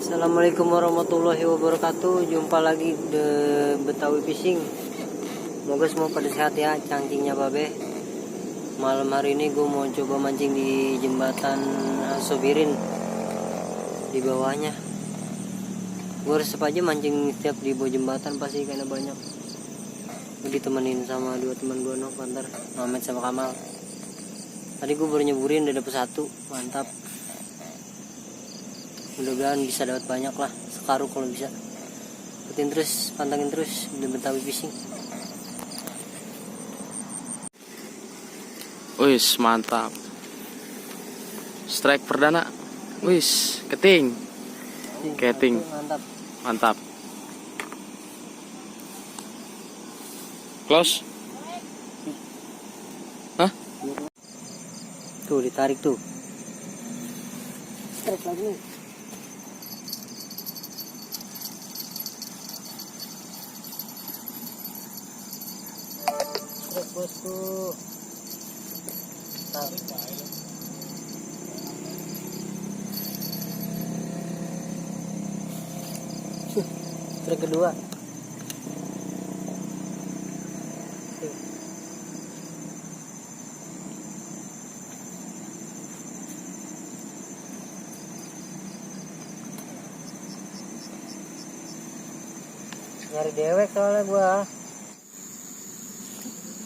Assalamualaikum warahmatullahi wabarakatuh. Jumpa lagi di Betawi Fishing. Semoga semua pada sehat ya, cangkingnya babe. Malam hari ini gue mau coba mancing di jembatan Sobirin. Di bawahnya gue resep aja mancing setiap di bawah jembatan pasti karena banyak. Gue ditemenin sama dua teman gue, Pantar, Mamet sama Kamal. Tadi gue baru nyeburin, udah dapet satu, mantap. Mudah-mudahan bisa dapat banyak lah, sekarung kalau bisa. Ikutin terus, pantangin terus di Betawi Fishing. Wis, mantap. Strike perdana. Wis, keting. Keting. Mantap. Mantap. Close. Hah? Tuh ditarik tuh. Strike lagi nih. Strike bosku. Tarik. Strike kedua. Nyari dewek soalnya gua.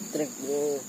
Trik bro.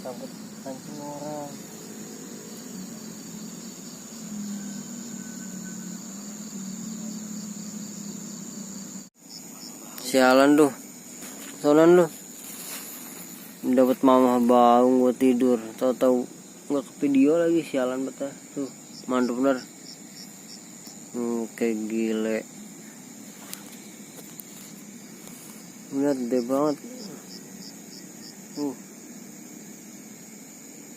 Sambut mancing orang. Sialan tuh, soalan lu. Dapat mama baung gua tidur, tahu-tahu nggak ke video lagi, sialan betul. Tuh, mantap bener. Kayak gile. Lihat gede banget.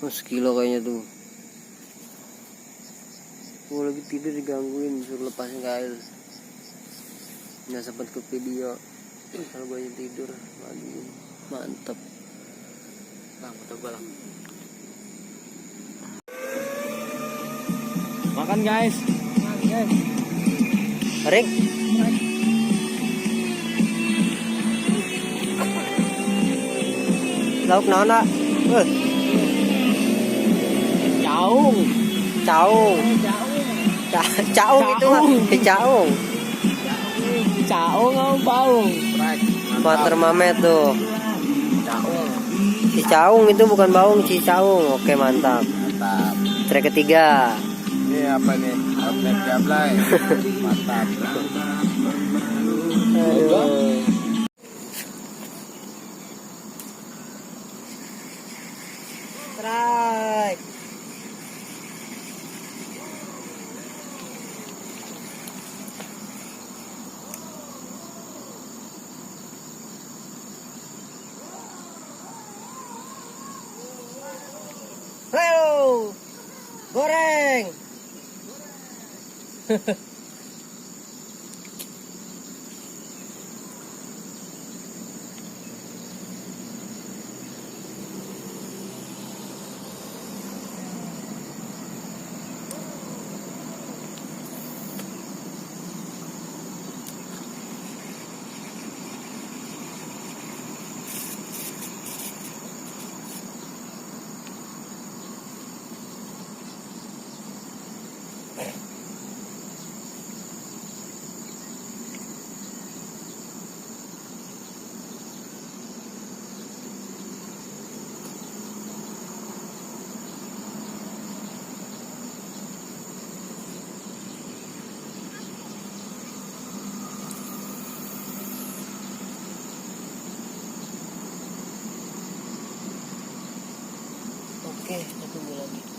Sekilo kayaknya tuh. Gue lagi tidur digangguin, suruh lepasin ke air. Nggak sempet ke video. Kalau gue tidur, aduh, mantep. Bang, foto gua lah. Makan guys. Ring. Lauk naon nak? Caung. Caung. Caung itu mah, caung. Caung apa baung? Water Mamet tuh. Caung. Si caung itu bukan baung, si caung. Oke, mantap. Mantap. Trek ketiga. Ini apa nih? Outlet gablay. Mantap. Aduh. Strike. Halo. Goreng. Oke, kita tunggu lagi.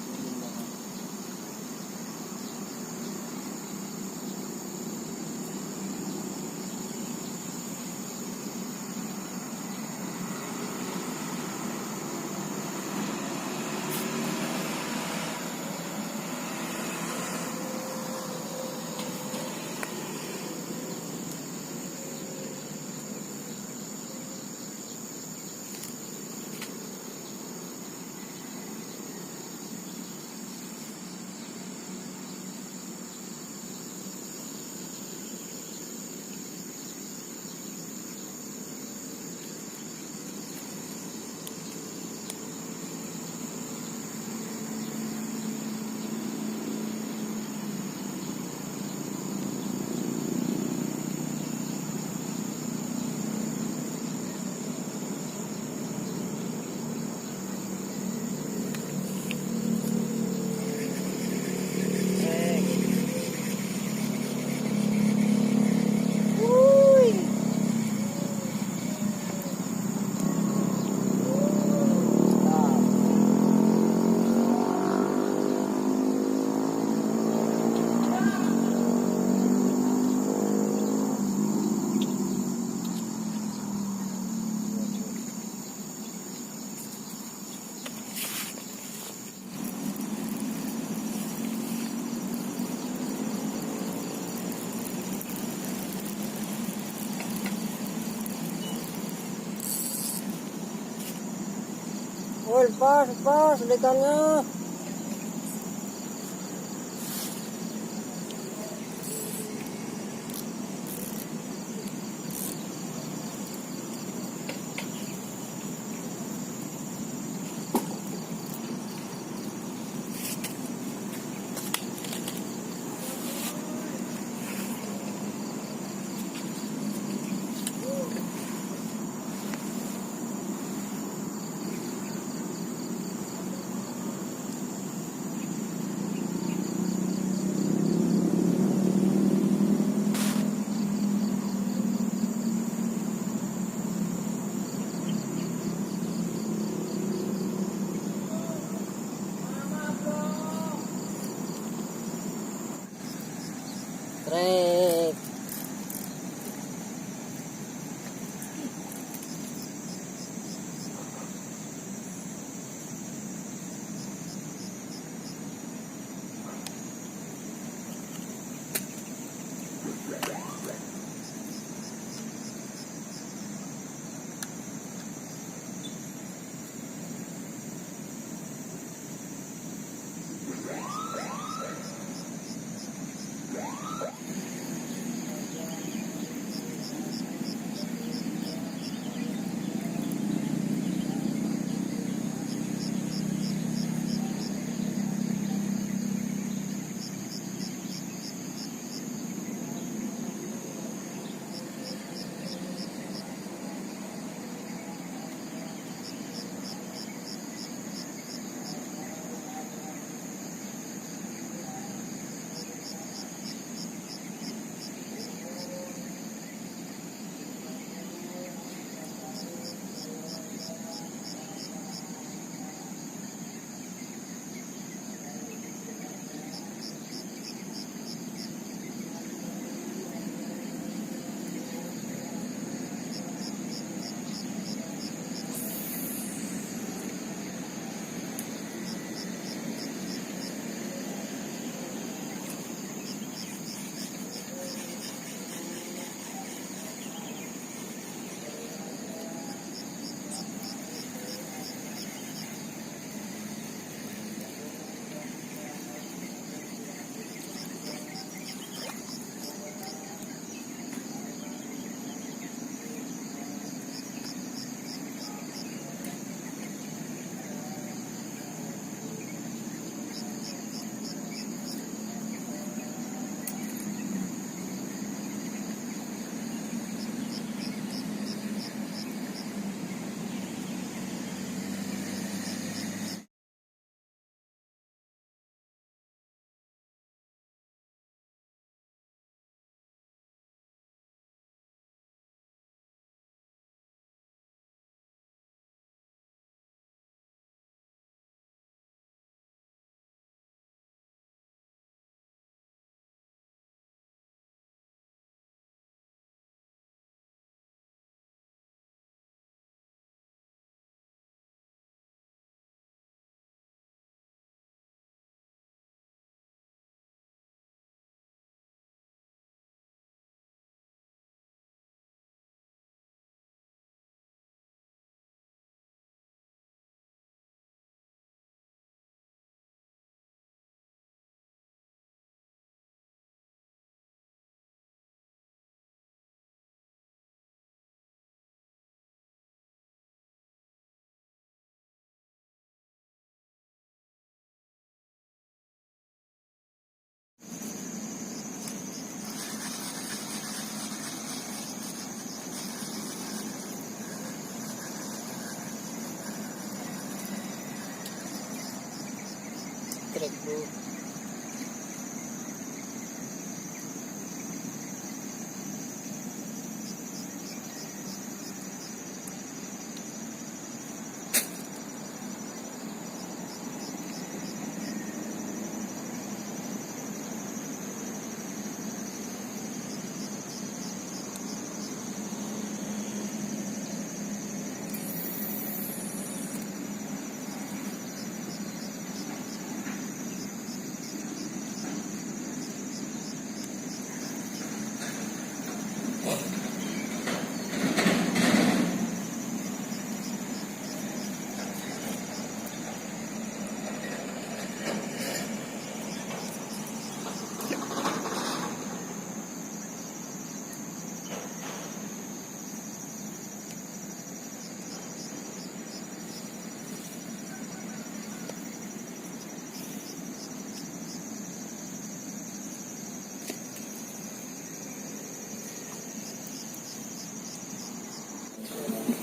Woi, pas dekannya.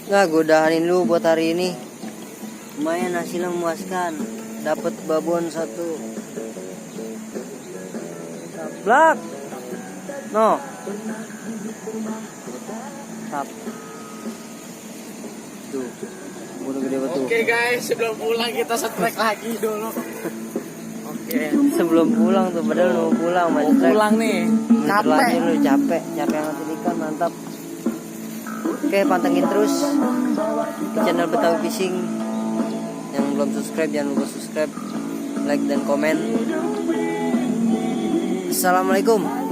Nah, gue udahanin dulu buat hari ini. Lumayan hasilnya memuaskan. Dapat babon 1. Blak. No. Tap. Tuh. Udah gede betul. Oke guys, sebelum pulang kita strike lagi dulu. Oke. Sebelum pulang tuh, padahal mau pulang Mau pulang nih. Capek lu, capek ngasih ikan, mantap. Oke, pantengin terus di channel Betawi Fishing. Yang belum subscribe jangan lupa subscribe, like dan komen. Assalamualaikum.